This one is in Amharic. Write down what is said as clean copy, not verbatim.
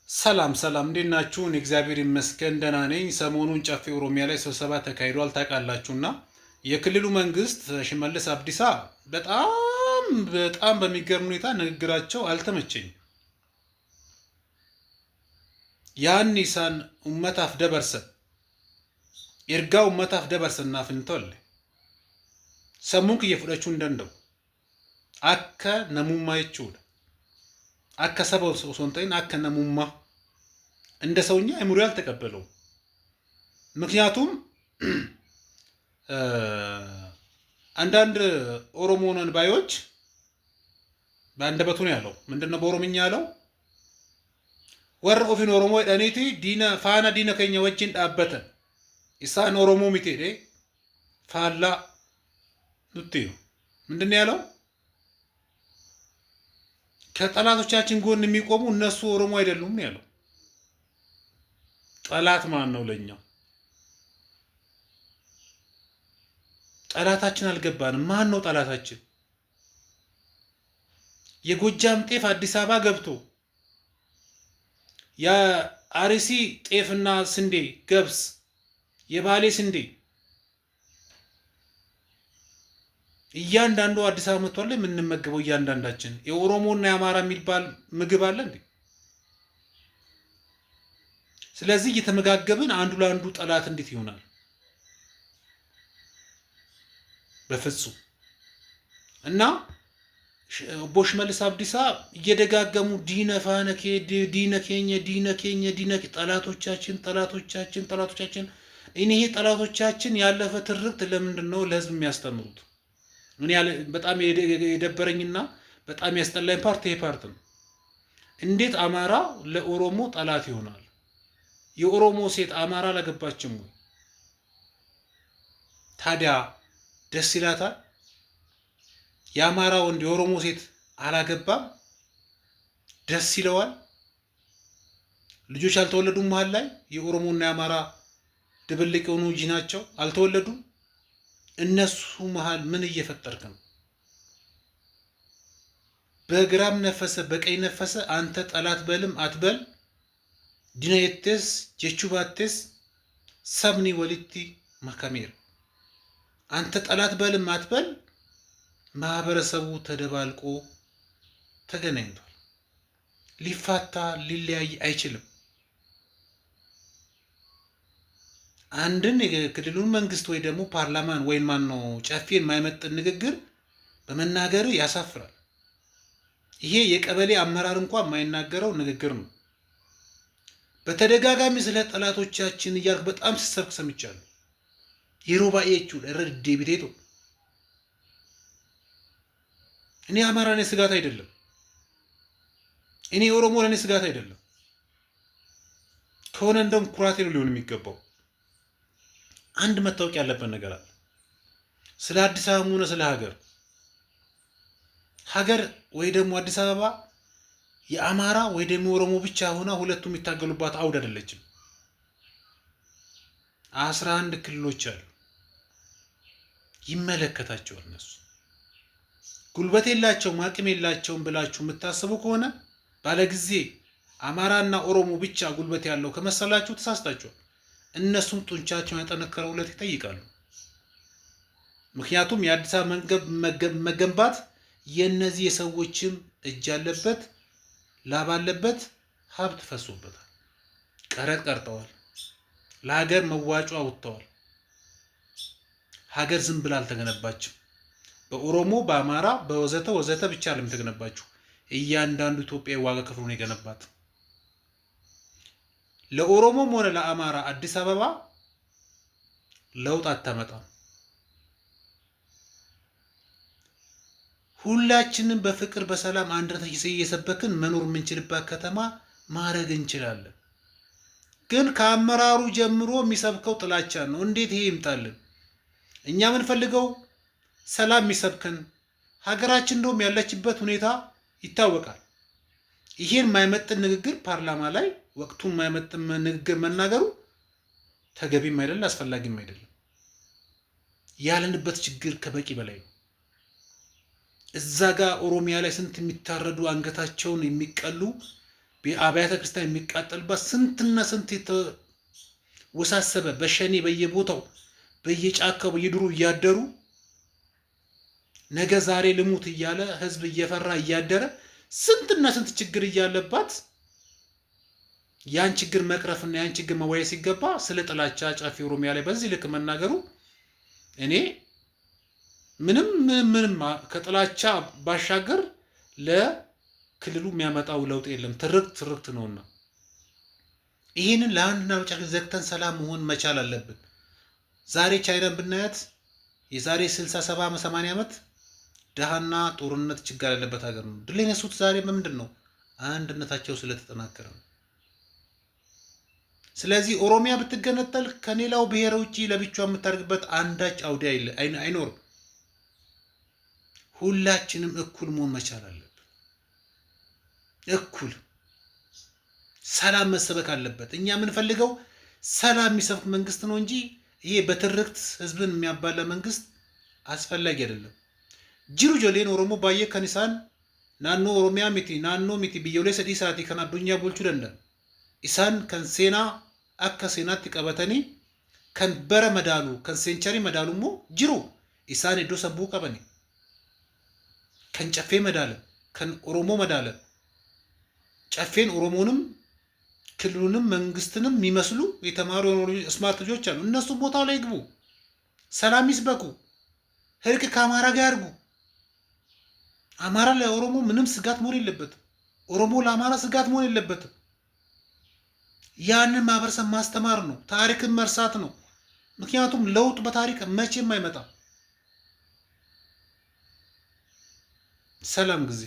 ሰላም ሰላም፣ እንዴት ናችሁ? እኔ እግዚአብሔር ይመስገን ደህና ነኝ። ሰሞኑን ጨፌ ኦሮሚያ ላይ ስብሰባ ተካሂዷል ታውቃላችሁና የክልሉ መንግስት ሽመልስ አብዲሳ በጣም በጣም በሚገርም ሁኔታ ንግግራቸው አልተመቸኝም። Yaanni isaan ummataaf dabarsan, ergaa ummataaf dabarsan naaf hin tolle. Sammuun kiyya fudhachuu hin danda'u. Akka namummaa jechuudha. Akka saba osoo hin ta'in akka namummaa እንደ ሰውኛ አይምሮ አልተቀበለውም። ምክንያቱም አንዳንድ ኦሮሞ ነን ባዮች በአንደበቱ ነው ያለው። ምንድን ነው በኦሮምኛ ያለው? Warra ofiin Oromoo jedhaniiti diina faana diina keenya wajjin dhaabbatan isaan Oromoo miti jedhee faallaa nutti ምንድን ነው ያለው? ከጠላቶቻችን ጎን የሚቆሙ እነሱ ኦሮሞ አይደሉም ነው ያለው። ጠላት ማን ነው ለኛ? ጠላታችን አልገባንም። ማን ነው ጠላታችን? የጎጃም ጤፍ አዲስ አበባ ገብቶ፣ የአርሲ ጤፍና ስንዴ ገብስ፣ የባሌ ስንዴ እያንዳንዱ አዲስ አበባ መጥቷል። የምንመገበው እያንዳንዳችን የኦሮሞና የአማራ የሚባል ምግብ አለ እንዴ? ስለዚህ እየተመጋገብን አንዱ ለአንዱ ጠላት እንዴት ይሆናል? በፍጹም። እና ኦቦ ሽመልስ አብዲሳ እየደጋገሙ diina faana diina keenya diina keenya diina ጠላቶቻችን ጠላቶቻችን ጠላቶቻችን። እኔ ይሄ ጠላቶቻችን ያለፈ ትርክት ለምንድን ነው ለህዝብ የሚያስተምሩት? እኔ በጣም የደበረኝና በጣም ያስጠላኝ part ይሄ part ነው። እንዴት አማራ ለኦሮሞ ጠላት ይሆናል? የኦሮሞ ሴት አማራ አላገባችም ወይ? ታዲያ ደስ ይላታል? የአማራ ወንድ የኦሮሞ ሴት አላገባም? ደስ ይለዋል? ልጆች አልተወለዱም? መሀል ላይ የኦሮሞና የአማራ ድብልቅ የሆኑ ጂናቸው አልተወለዱም? እነሱ መሀል ምን እየፈጠርክ ነው? በግራም ነፈሰ በቀኝ ነፈሰ አንተ ጠላት በልም አትበል፣ diina jettes jechuu baattes sabni walitti makameera። አንተ ጠላት በልም አትበል ማህበረሰቡ ተደባልቆ ተገናኝቷል። ሊፋታ ሊለያይ አይችልም። አንድን የክልሉን መንግስት ወይ ደግሞ ፓርላማን ወይም ማነው ጨፌን የማይመጥን ንግግር በመናገር ያሳፍራል። ይሄ የቀበሌ አመራር እንኳን የማይናገረው ንግግር ነው። በተደጋጋሚ ስለ ጠላቶቻችን እያልክ በጣም ስትሰብክ ሰምቻለሁ። Yeroo baay'ee jechuudha irra deddeebiteetu እኔ አማራ ለእኔ ስጋት አይደለም። እኔ ኦሮሞ ለእኔ ስጋት አይደለም። ከሆነ እንደውም ኩራቴ ነው ሊሆን የሚገባው። አንድ መታወቅ ያለበት ነገር አለ። ስለ አዲስ አበባም ሆነ ስለ ሀገር፣ ሀገር ወይ ደግሞ አዲስ አበባ የአማራ ወይ ደግሞ ኦሮሞ ብቻ ሆና ሁለቱ የሚታገሉባት አውድ አይደለችም። 11 ክልሎች አሉ፣ ይመለከታቸዋል። እነሱ ጉልበት የላቸውም አቅም የላቸውም ብላችሁ የምታስቡ ከሆነ፣ ባለጊዜ አማራና ኦሮሞ ብቻ ጉልበት ያለው ከመሰላችሁ ተሳስታችኋል። እነሱም ጡንቻቸውን ያጠነከረው ዕለት ይጠይቃሉ። ምክንያቱም የአዲስ አበባ መገንባት የእነዚህ የሰዎችም እጅ ያለበት፣ ላብ አለበት፣ ሀብት ፈሶበታል። ቀረጥ ቀርጠዋል። ለሀገር መዋጮ አውጥተዋል። ሀገር ዝም ብላ አልተገነባችም። በኦሮሞ፣ በአማራ፣ በወዘተ ወዘተ ብቻ አይደለም የተገነባችው። እያንዳንዱ ኢትዮጵያዊ ዋጋ ከፍሎ ነው የገነባት። ለኦሮሞም ሆነ ለአማራ አዲስ አበባ ለውጥ አታመጣም። ሁላችንም በፍቅር በሰላም አንድነት እየሰበክን መኖር የምንችልባት ከተማ ማድረግ እንችላለን። ግን ከአመራሩ ጀምሮ የሚሰብከው ጥላቻ ነው። እንዴት ይሄ ይምጣልን? እኛ የምንፈልገው ሰላም የሚሰብክን፣ ሀገራችን እንደውም ያለችበት ሁኔታ ይታወቃል። ይሄን የማይመጥን ንግግር ፓርላማ ላይ ወቅቱን የማይመጥን ንግግር መናገሩ ተገቢም አይደለም፣ አስፈላጊም አይደለም። ያለንበት ችግር ከበቂ በላይ ነው። እዛ ጋር ኦሮሚያ ላይ ስንት የሚታረዱ፣ አንገታቸውን የሚቀሉ አብያተ ክርስቲያን የሚቃጠልባት፣ ስንትና ስንት የተወሳሰበ በሸኔ በየቦታው በየጫካው በየዱሩ እያደሩ ነገ ዛሬ ልሙት እያለ ህዝብ እየፈራ እያደረ ስንትና ስንት ችግር እያለባት ያን ችግር መቅረፍና ያን ችግር መወያየት ሲገባ ስለ ጥላቻ ጨፌ ኦሮሚያ ላይ በዚህ ልክ መናገሩ እኔ ምንም ምንም ከጥላቻ ባሻገር ለክልሉ የሚያመጣው ለውጥ የለም። ትርክት ትርክት ነውና ይህንን ለአንድና መጨረሻ ዘግተን ሰላም መሆን መቻል አለብን። ዛሬ ቻይናን ብናያት የዛሬ 60፣ 70፣ 80 ዓመት ድሃና ጦርነት ችግር ያለበት ሀገር ነው። ድል የነሱት ዛሬ በምንድን ነው? አንድነታቸው ስለተጠናከረ ነው። ስለዚህ ኦሮሚያ ብትገነጠል ከሌላው ብሔር ውጭ ለብቻዋ የምታደርግበት አንዳች አውዲ አይኖርም። ሁላችንም እኩል መሆን መቻል አለብን። እኩል ሰላም መሰበክ አለበት። እኛ የምንፈልገው ሰላም የሚሰብክ መንግስት ነው እንጂ ይሄ በትርክት ህዝብን የሚያባላ መንግስት አስፈላጊ አይደለም። Jiru ijoolleen Oromoo baay'ee kan isaan naannoo Oromiyaa miti, naannoo miti, biyyoolessa dhiisaatii kan addunyaa bulchuu danda'an. Isaan kan seenaa akka seenaatti qabatanii kan bara madaalu, kan century madaalu immoo jiru. Isaan iddoo sabbuu qabani. Kan caffee madaalan, kan Oromoo madaalan. ጨፌን ኦሮሞንም ክልሉንም መንግስትንም የሚመስሉ የተማሩ smart ልጆች አሉ። እነሱ ቦታው ላይ ግቡ፣ ሰላም ይስበኩ፣ እርቅ ከአማራ ጋር ያርጉ። አማራ ለኦሮሞ ምንም ስጋት መሆን የለበትም። ኦሮሞ ለአማራ ስጋት መሆን የለበትም። ያንን ማህበረሰብ ማስተማር ነው፣ ታሪክን መርሳት ነው። ምክንያቱም ለውጥ በታሪክ መቼም አይመጣም። ሰላም ጊዜ።